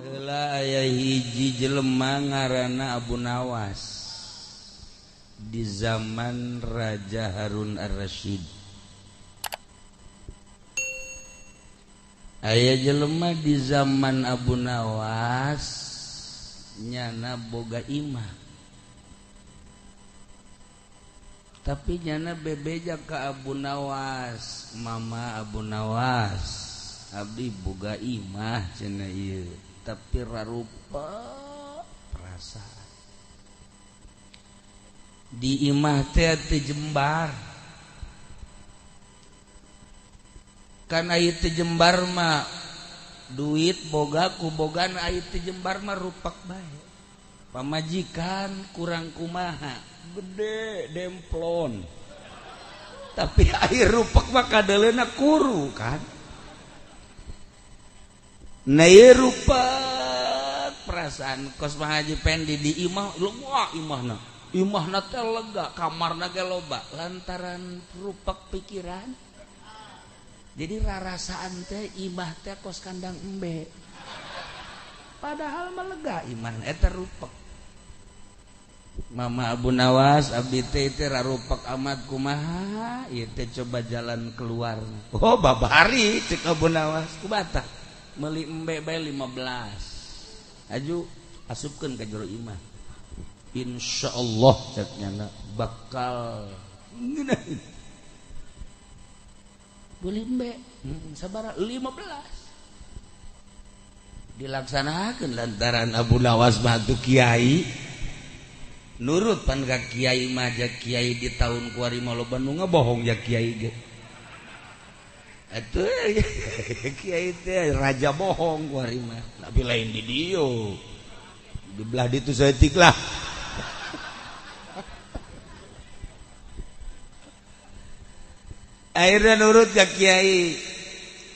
Baheula aya hiji jelema ngaranna Abu Nawas di zaman Raja Harun Ar-Rasyid. Aya jelema di zaman Abu Nawas nyana boga imah. Tapi nyana bebeja ka Abu Nawas, mama Abu Nawas, abdi boga imah cenah ieu, tapi rarupa perasaan. Di imah teh teu jembar. Kan aya teu jembar mah duit boga ku bogana aya teu jembar mah rupak bae. Pamajikan kurang kumaha, gede demplon. Tapi air rupak mah kadeleuna kuru kan. Nah ieu rupak perasaan kos Pak Haji Pendi di imah lega imahna. Imahna teh lega, kamarna ge loba lantaran rupak pikiran. Jadi rarasaan teh imah teh kos kandang embe. Padahal mah lega imah eta rupak. Mama Abu Nawas abdi teh teh rarupak amat kumaha ieu teh coba jalan keluar. Oh babari cek Abu Nawas kubatah meuli embe bae 15. Aju asupkeun ka jero imah. Insyaallah cek nyana bakal ngeunaheun. Beli embe sabaraha 15. Dilaksanakeun lantaran Abu Nawas mah tu kiai. Nurut pan ka kiai mah ja kiai di tahun kuari mah loba nu ngabohong ja kiai ge. Atuh kiai teh raja bohong kuari mah. Tapi lain di dieu. Di belah ditu saeutik lah. Akhirnya nurut ka kiai.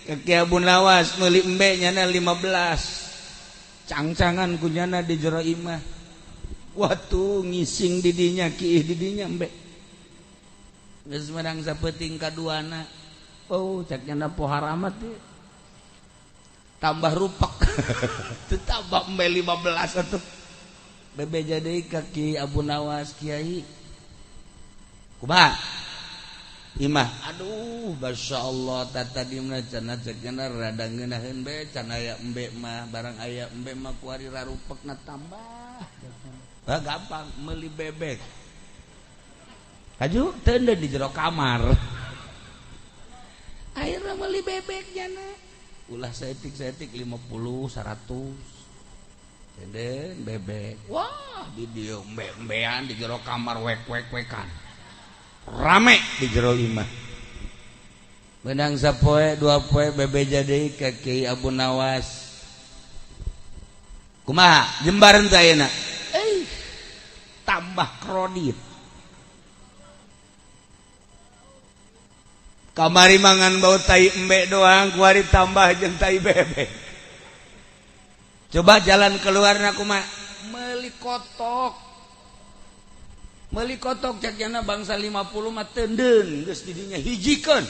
Ka Kiai Abu Nawas meuli embe nyana 15. Cangcangan ku nyana di jero imah. Waktu ngising didinya kiih didinya embe. Geus menang sapeuting kaduana. Oh, cek nyana pohar amat teh. Tambah rupak. Teu tambah embe 15 atuh. Bebeja deui ka Ki Abu Nawas kiai. Kumaha? Imah, aduh, masya Allah, tata dimna cenah cek nyana rada ngeunaheun be can aya embe mah, barang aya embe mah kuari rarupekna tambah. Bah, gampang meuli bebek. Kaju teu di jero kamar. Akhirna meuli bebek nyana. Ulah saeutik-saeutik 50, 100. Tenden bebek. Wah, di dieu embe-embean di jero kamar wek-wek-wekan. Rame di jero imah. Benang sapoe dua poe bebeja deui ka Kiai Abu Nawas. Kumaha jembaran teh ayeuna? Tambah kredit. Kamari mangan bau tai embe doang, kuari tambah jeung tai bebek. Coba jalan keluarna kumaha? Meuli kotok. Meuli kotok cek jana bangsa 50 mah teunden geus didinya hijikeun.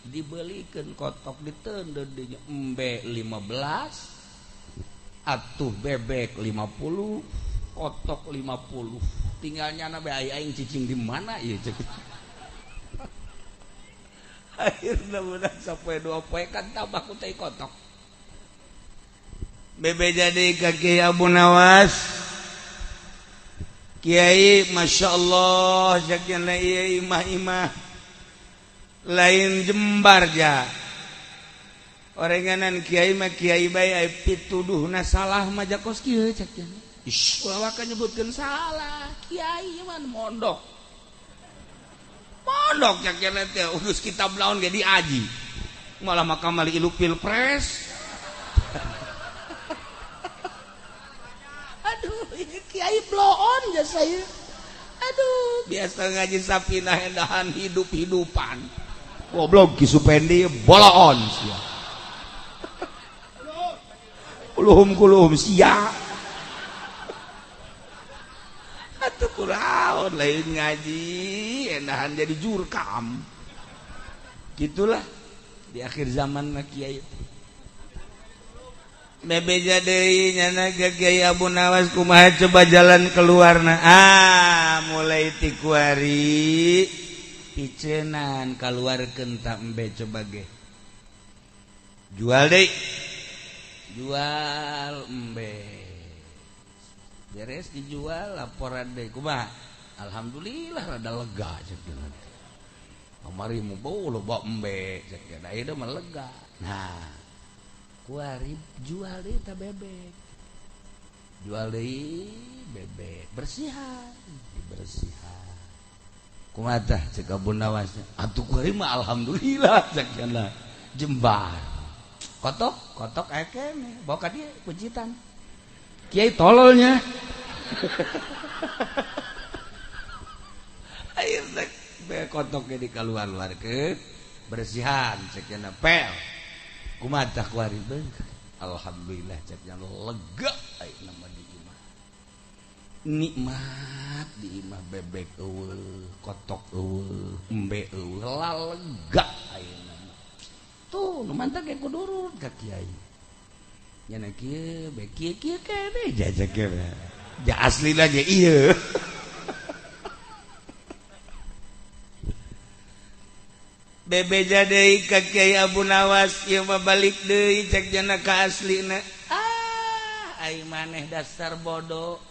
Dibelikeun kotok diteundeun dinya embe 15 atuh bebek 50 kotok 50. Tinggal nyana bae aing cicing di mana ieu cek. Akhirna menang sapoe dua poe kan tambah ku teh kotok. Bebe jadi ka Kiai Abu Nawas. Kiai Masya Allah cek nyana ieu imah-imah lain jembar ja. Orenganan kiai mah kiai bae aya pituduhna salah mah jakos kieu cek nyana. Ish, ulah waka nyebutkeun salah. Kiai mah mondok. Mondok cek nyana teh urus kitab naon ge diaji. Malah makamal ilu pilpres. Aduh, ini kiai bloon ja saya. Aduh, biasa ngaji sapinah endahan hidup-hidupan. Goblok Ki Supendi boloon sia. Kuluhum kuluhum sia. Atuh kuraon lain ngaji endahan jadi jurkam. Gitulah di akhir zaman mah kiai. Bebeja deui nyana ka Kiai Abu Nawas kumaha coba jalan keluarna. Mulai ti kuari picenan kaluarkeun ta embe coba ge. Jual deui. Jual embe. Beres dijual laporan deui kumaha? Alhamdulillah rada lega cek nanti. Kamari mu bau loba embe cek da ieu mah lega. Nah, kuari jual deui ta bebek, jual deui bebek, bersihan, dibersihan. Kumaha tah cek Abu Nawas, atuh kuari mah alhamdulillah cek cenah. Jembar. Kotok, kotok aya keneh, bawa ka dieu kuncitan. Kiai tololnya. Ayo cek be kotoknya dikaluar-luarkeun, bersihan cek cenah pel. Kumaha tah kuari beung. Alhamdulillah cek nya lega ayeuna mah di imah. Nikmat di imah bebek eueuh, kotok eueuh, embe eueuh, lega ayeuna mah. Tuh nu mantap ge kudu urut ka kiai. Nya kieu be kieu kieu keneh jajak ge. Ja aslina ge ieu. Bebeja deui ka Kiai Abu Nawas ieu mah balik deui cek jana ka aslina. Ah, ai maneh dasar bodoh.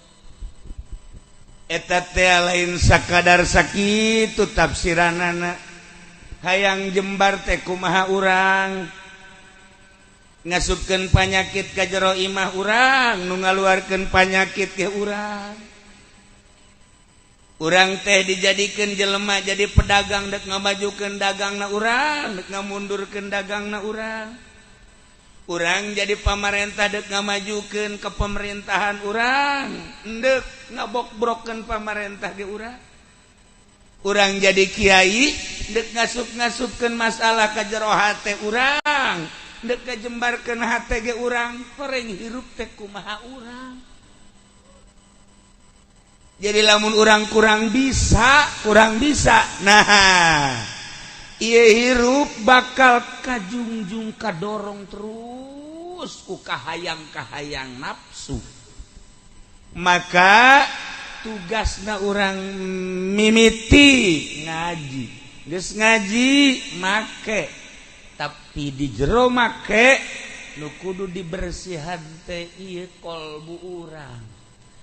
Eta teh lain sakadar sakitu tafsiranana. Hayang jembar teh kumaha urang. Ngasupkeun panyakit ka jero imah urang, nu ngaluarkeun panyakit ke urang. Urang teh dijadikeun jelema jadi pedagang dek ngamajukeun dagangna urang, dek ngamundurkeun dagangna urang. Urang jadi pamarentah dek ngamajukeun ke pemerintahan urang, endek ngabokbrokeun pamarentah ge urang. Urang jadi kiai dek ngasup-ngasupkeun masalah ka jero hate urang, dek ngajembarkeun hate ge urang, horeng hirup teh kumaha urang. Jadi lamun urang kurang bisa. Nah, ieu hirup bakal kajungjung kadorong terus ku kahayang-kahayang nafsu. Maka tugasna urang mimiti ngaji. Geus ngaji make, tapi di jero make nu kudu dibersihan teh ieu kolbu urang.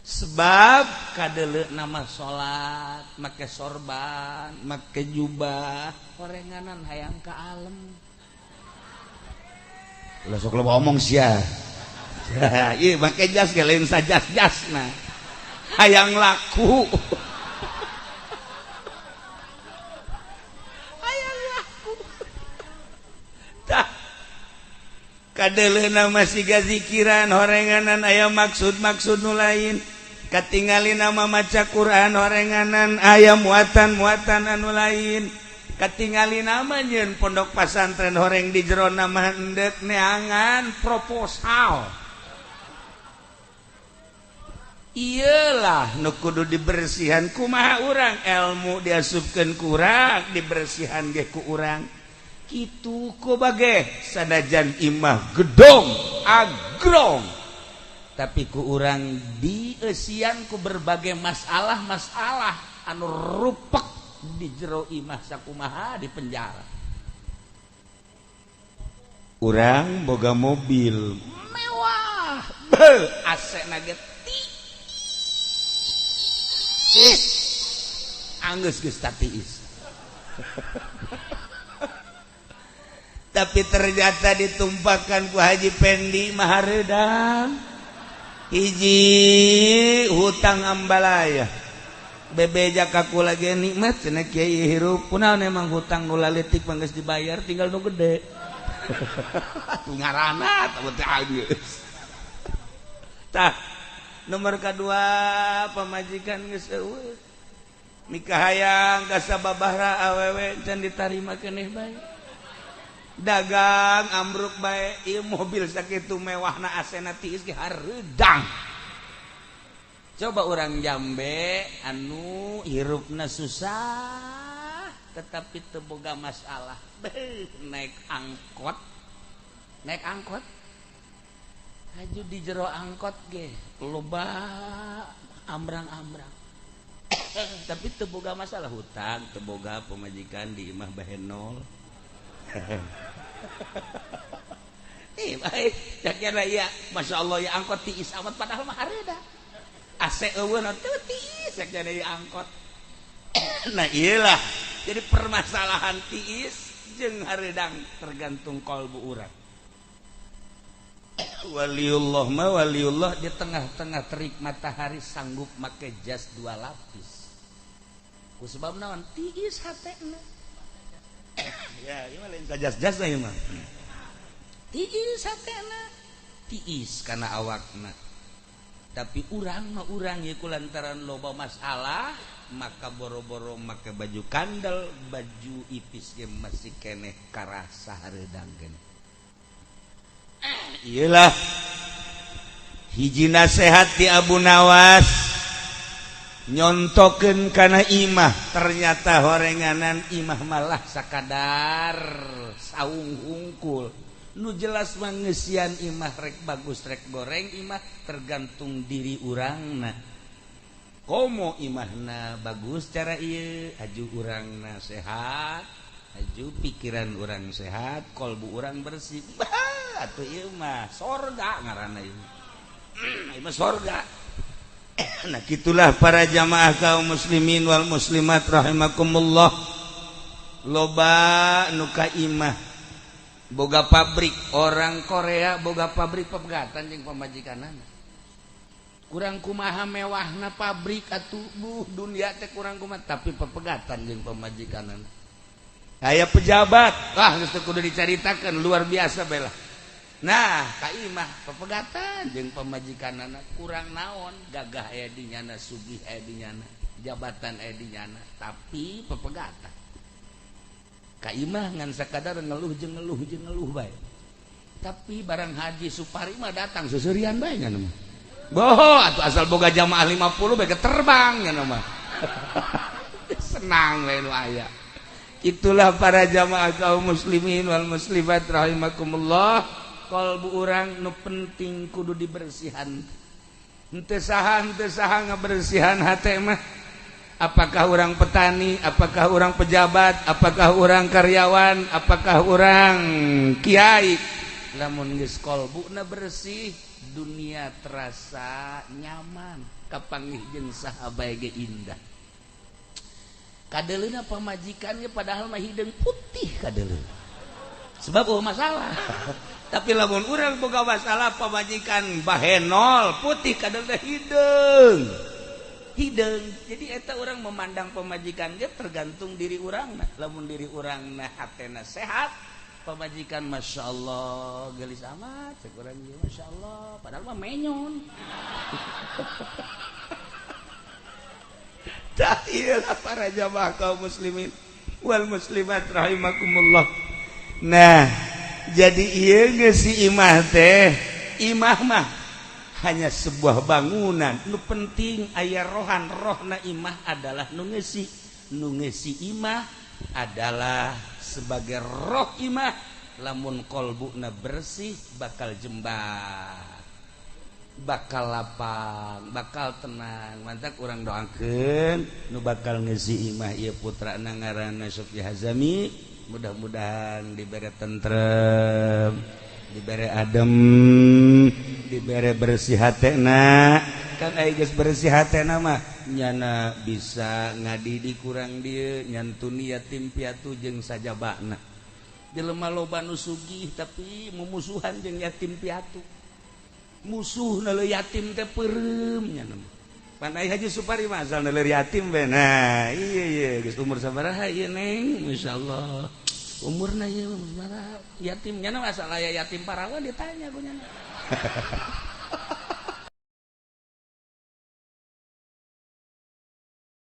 Sebab kadeleuk nama salat, make sorban, make jubah, horenganan hayang ka alem. Ulah sok loba omong sia. Ieu make jas ge lain sajas-jasna. Hayang laku. Hayang laku. Tah kadeleuna masih gazikiran horenganan aya maksud-maksud nu lain. Katingali nama maca Quran horenganan aya muatan-muatan anu lain. Katingali nama nyeun pondok pasantren horeng di jero nama endek neangan proposal. Iyalah nu kudu dibersihan kumaha urang, ilmu diasupkeun ku urang, dibersihan ge ku urang. Kitu ku bage sanajan imah gedong agrong, tapi ku urang dieusian ku berbagai masalah-masalah anu rupek di jero imah sakumaha di penjara. Urang boga mobil mewah, beuh AC na ge tiis, anggeus geus tatiis. Tapi ternyata ditumpahkan ku Haji Pendi mahareudang hiji hutang ambalaya. Bebeja kaku lagi nikmat cenah kiai hirup kunaon emang hutang nu laletik mah geus dibayar tinggal nu gede. Atuh ngaranna teh geus. Tah nomor kadua pamajikan geus eueuh. Mikahayang ka sababahra awewe can ditarima keneh bae. Dagang ambruk bae, ieu mobil sakitu mewahna asena tiis ge hareudang. Coba urang Jambe anu hirupna susah tetapi teu boga masalah. Beuh, naik angkot. Naik angkot. Haju di jero angkot ge loba ambrang-ambrang. Tapi teu boga masalah hutang, teu boga pamajikan di imah bahenol. Ih, baik. Cak ya, Masya Allah ya angkot tiis amat padahal mah hareuda. AC eueuh teu tiis cak ya angkot. Nah iyalah, jadi permasalahan tiis jeung hareudang tergantung kolbu urang. Waliullah mah waliullah di tengah-tengah terik matahari sanggup make jas 2 lapis. Ku sebab naon? Tiis hatena. Ya, ieu mah lain jas-jas ieu mah. Tiis hatena, tiis kana awakna. Tapi urang mah urang ieu kulantaran loba masalah, maka boro-boro make baju kandel, baju ipis ge masih keneh karasa hareudang keneh. Iyalah hiji nasehat di Abu Nawas nyontokeun kana imah, ternyata horenganan imah malah sakadar saung hungkul. Nu jelas mangeusian imah rek bagus rek goreng imah tergantung diri urangna. Komo imahna bagus cara ieu aju urangna sehat, aju pikiran urang sehat, kolbu urang bersih. Bah, atuh ieu mah sorga ngaranna ieu. Ieu mah sorga. Nah gitulah para jamaah kaum muslimin wal muslimat rahimakumullah. Loba nu ka imah boga pabrik, orang Korea boga pabrik pepegatan jeung pamajikanana. Kurang kumaha mewahna pabrik atuh buh dunia teh kurang kumaha tapi pepegatan jeung pamajikanana. Aya pejabat, wah geus teu kudu dicaritakeun luar biasa bela. Nah, ka imah pepegatan jeung pamajikanana kurang naon, gagah aya di nyana, sugih aya di nyana, jabatan aya di nyana, tapi pepegatan. Ka imah ngan sakadar ngeluh jeung ngeluh jeung ngeluh bae. Tapi barang Haji Supari mah datang seuseurian bae nya mah. Boho atuh asal boga jamaah 50 bae terbang nya mah. Senang we nu aya. Itulah para jamaah kaum muslimin wal muslimat rahimakumullah. Kolbu urang nu penting kudu dibersihan. Henteu saha ngabersihan hate mah. Apakah orang petani, apakah orang pejabat, apakah orang karyawan, apakah orang kiai. Lamun geus kolbuna bersih, dunia terasa nyaman, kapanggih jeung saha bae ge indah. Kadeleuna pamajikannya padahal mah hideung putih kadeleuna. Sebab eueuh masalah. Tapi lamun urang boga masalah pamajikan bahenol putih kadeleuna hideung. Hideung. Jadi eta orang memandang pamajikan ge tergantung diri urangna. Lamun diri urangna hatena sehat, pamajikan Masya Allah gelis amat cek urang ge Masya Allah padahal mah menyon. Tah ieu para jamaah kaum muslimin wal muslimat rahimakumullah. Nah, jadi ieu geus si imah teh, imah mah hanya sebuah bangunan. Nu penting aya rohan, rohna imah adalah nu ngeusi. Nu ngeusi imah adalah sebagai roh imah. Lamun kolbuna bersih bakal jembar, bakal lapang, bakal tenang. Mantak urang doakeun nu bakal ngeusi imah ieu putrana ngaranna Sofi Hazami, mudah-mudahan dibere tentrem, dibere adem, dibere bersih hatena. Kan aya geus bersih hatena mah nyana bisa ngadidik kurang dieu nyantuni yatim piatu jeung sajabana. Jelema loba nu sugih tapi mumusuhan jeung yatim piatu. Musuh naleur yatim teh peureum nya mah. Pan ai Haji Supari mah asal naleur yatim bae. Nah, iya iya geus umur sabaraha ieu Neng? Masyaallah. Umurna ieu sabaraha? Yatim nya mah asal aya yatim parawan ditanya ku nya.